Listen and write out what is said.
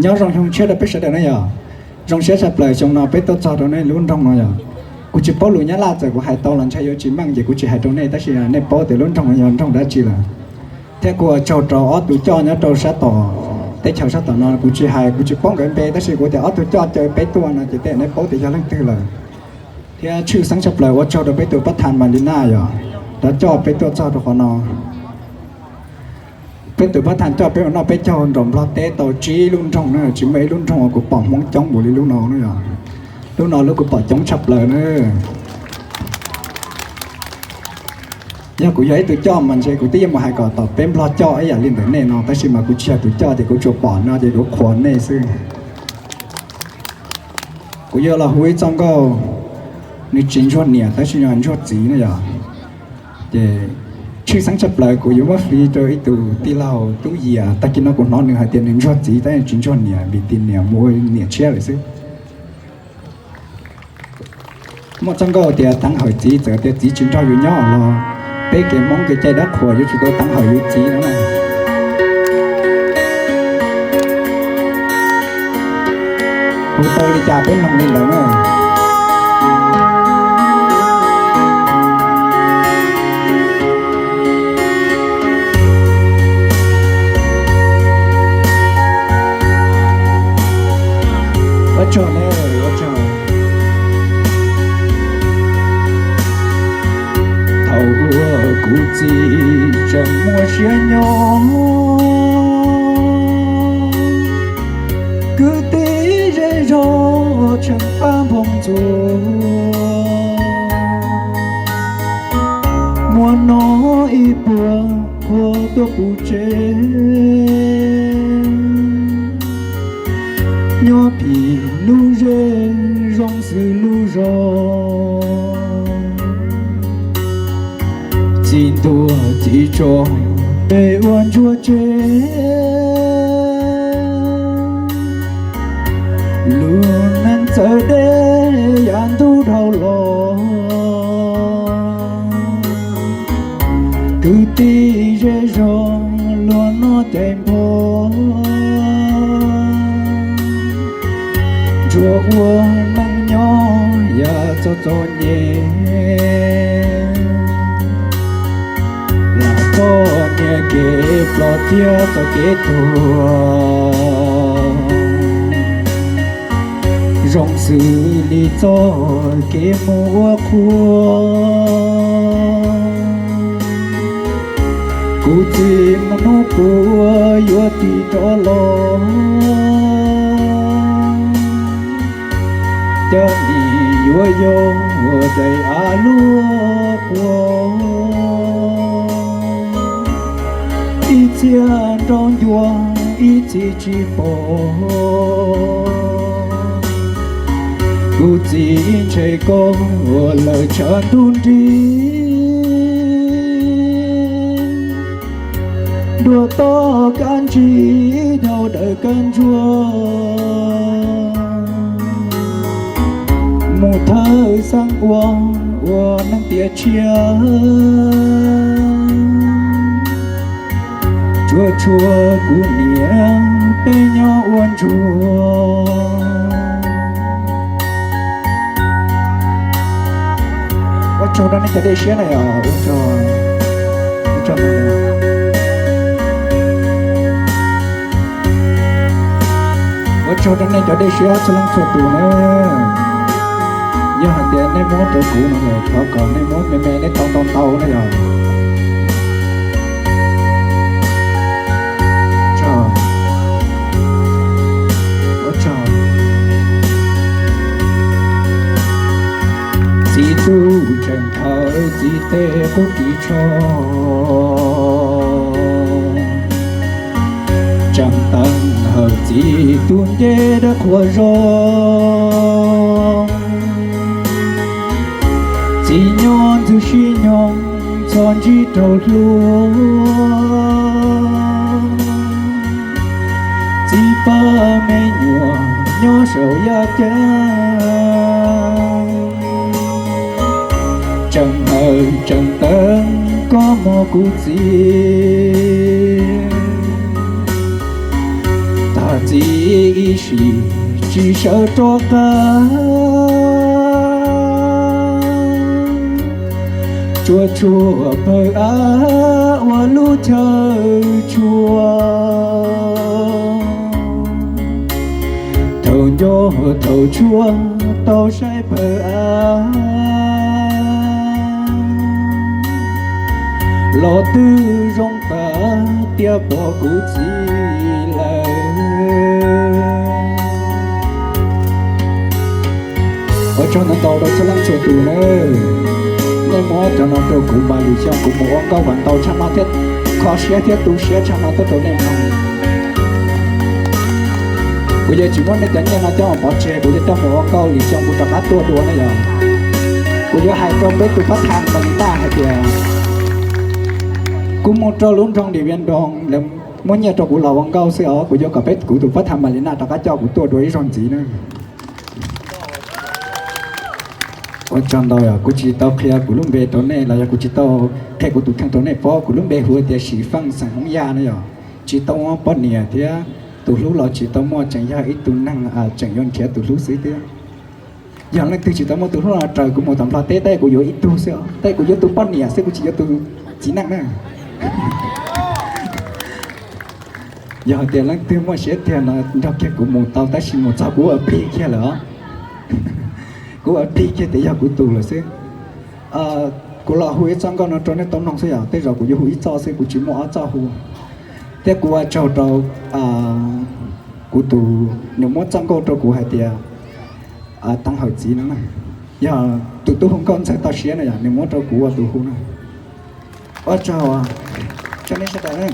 Nyob zoo xyoo tshiab rau peb sawv daws na yog. Zoo siab tshaj plaws xyoo no peb tuaj txog rau nej lub nroog no yog. Kuv tsis paub lus Nyab Laj, txawm kuv hais tau los ntshai yuav tsis meej ces kuv tsis hais rau nej, tab sis nej paub tias lub nroog no yog nroog dab tsi lawm. Thiab kuv ua tsaug rau ob tug coj nyob rau sab tom teb chaws sab tom no, kuv tsis hais, kuv tsis paub nkawd npe, tab sis kuv tias ob tug coj caw peb tuaj no ces tej nej paub tias yog leej twg lawm. Thiab tshwj xeeb tshaj plaws ua tsaug rau peb tus pab thas Malina yog, rov coj peb tuaj txog rau qhov no. Peb tus pab thas coj peb mus noj peb caug nraum Nplog teb tau tsib lub nroog na, tsis muaj ib lub nroog uas kuv pom Hmoob coob npaum li lub no na yog. Lub no lub kuv pom coob tshaj plaws na. Yog kuv yog ib tug coj mas ntshe kuv twb yuav mus hais kom tom peb Nplog coj ib yam li ntawm nej no, tab sis mas kuv tsis yog tus coj ces kuv tsuas pom no ces kuv qhuas nej xwb. Kuv yuav los hu ib txoj nkauj, nws tsis ntsuag niam tab sis yog ntsuag txiv na yog. Ces tshwj xeeb tshaj plaws kuv yuav muab fij rau ib tug tij laug Tub Yias, tag kis no kuv hnov nws hais tias nws ntsuag txiv tab sis tsis ntsuag niam vim tias niam mus ua niam tshiab lawm xwb. Muaj txoj nkauj tias teev hawm txiv, txawm tias txiv tsis nrog yus nyob los peb kev Hmoob kev cai dab qhuas yuav tsum tau teev hawm yus txiv no na. Hu tau li cas peb mloog li ntawd na. Ua tsaug ne, ua tsaug. Thaum uas kuv txiv tseem muaj siab nyob, kwv tij zej zog tseem pab nphooj ntxuas. Muaj no ib puag qhua tuaj puv tsev, nyob phim lub zej zoo xws lub zos. Txiv ntuag txiv tso peb ua ntsuag tseg, lub neej txawv deb yav ntuj dhau los. Kwv tij zej zog luag noj caiv npog, ntsuag ua neej nyob yam txom txom nyem, lam txoj niag kev ploj thiab txoj kev tuag, zoo xws li txoj kev mus ua qhua. Kuv txiv mus hnub puas yuav tig rov los, cov nim yuav yog daim av luaj quas. Ib txhia nrau ncua ib txhia tsis pom, kuv txiv ntshe koj lawm tshav ntuj nrig. Dua toj kab ntsig dhau daws kab ntsuag, mus thawj xeeb ua ua neej tiav tshiab. Tsuas tshuav kuv niam peb nyob ua ntsuag. Ua tsaug rau nej cov dej siab na yom, ua tsaug, ua tsaug. Ua tsaug rau nej cov dej siab txhua leej txhua tus na. Yog hais tias nej muab rau kuv no lawm thov kom nej muab me me, nej tau ntau ntau na yom. Ua tsaug. Txiv tub tseem thawm txiv tes qub kis tsho, tseem teev hawm txiv tus ncej dawb qhuav zoo. Txiv nyob ntxwg sib nyoog txhob ntsib raug hlua. Txiv pab me nyuam nyob saum yaj ceeb, tseem hawm tseem teev koj mog kuv txiv. Tag txiv Ib sim tsis sawv rov qab, tsuas tsuag pawg av ua lub chaw tshua. Thaum nco thaum tshua tau saib pawg av, los twb zoo tas tias pom kuv txiv lawm. Ua tsaug ntau ntau rau txhua leej txhua tus nawb. Nej muab cov no rau kuv mas lwm xyoo kuv mus ua nkauj kom ntau tshaj no thiab, kho siab thiab tu siab tshaj no tuaj rau nej mloog. Kuv yuav tsis muab nej cov nyiaj no coj mus pov tseg, kuv yuav coj mus ua nkauj lwm xyoo kuv rov qab tuaj dua na yom. Kuv yuav hais rau peb tus pab tham Malina hais tias kuv mus rau lub nroog Điện Biên Đông lawv muab nyiaj rau kuv los ua nkauj xwb os, kuv yuav kom peb kuv tus pab tham Malina rov qab coj kuv tuaj dua ib zaug ntxiv na. Ua tsaug ntau, kuv tsis tau qhia kuv lub npe rau nej los yog kuv tsis tau qhia kuv tus kheej rau nej paub. Kuv lub npe hu tias Sim Feej xeem Hmoob Yaj na yom. Tsis tau muaj poj niam thiab, tus hlub los tsis tau muaj, tseem yog ib tug neeg tseem yuav nrhiav tus hlub xwb thiab. Yog leej twg tsis tau muaj tus hlub no raws kuv mus tom Nplog teb, tab kuv yuav ib tug xwb, tab kuv yuav tus poj niam xwb, kuv tsis yuav tus txiv neej na. Yog hais tias leej twg muaj siab tiag no nrog kiag kuv mus tau, tab sis mus txog kuv ua plig kiag lawm os. Kuv ua plig kiag tias yog kuv tus lawm xwb. Kuv los hu ib txoj nkauj no rau nej tau mloog xwb yom, tej zaum kuv yuav hu ib txoj xwb, kuv tsis muaj ob txoj hu. Thiab kuv ua tsaug rau kuv tus, nws muab txoj nkauj rau kuv hais tias Teev Hawm Txiv no na. Yog tus tub hu nkauj ntxawg toj siab na yom, nws muab rau kuv ua tus hu na. Ua tsaug, tsaug nej sawv daws na.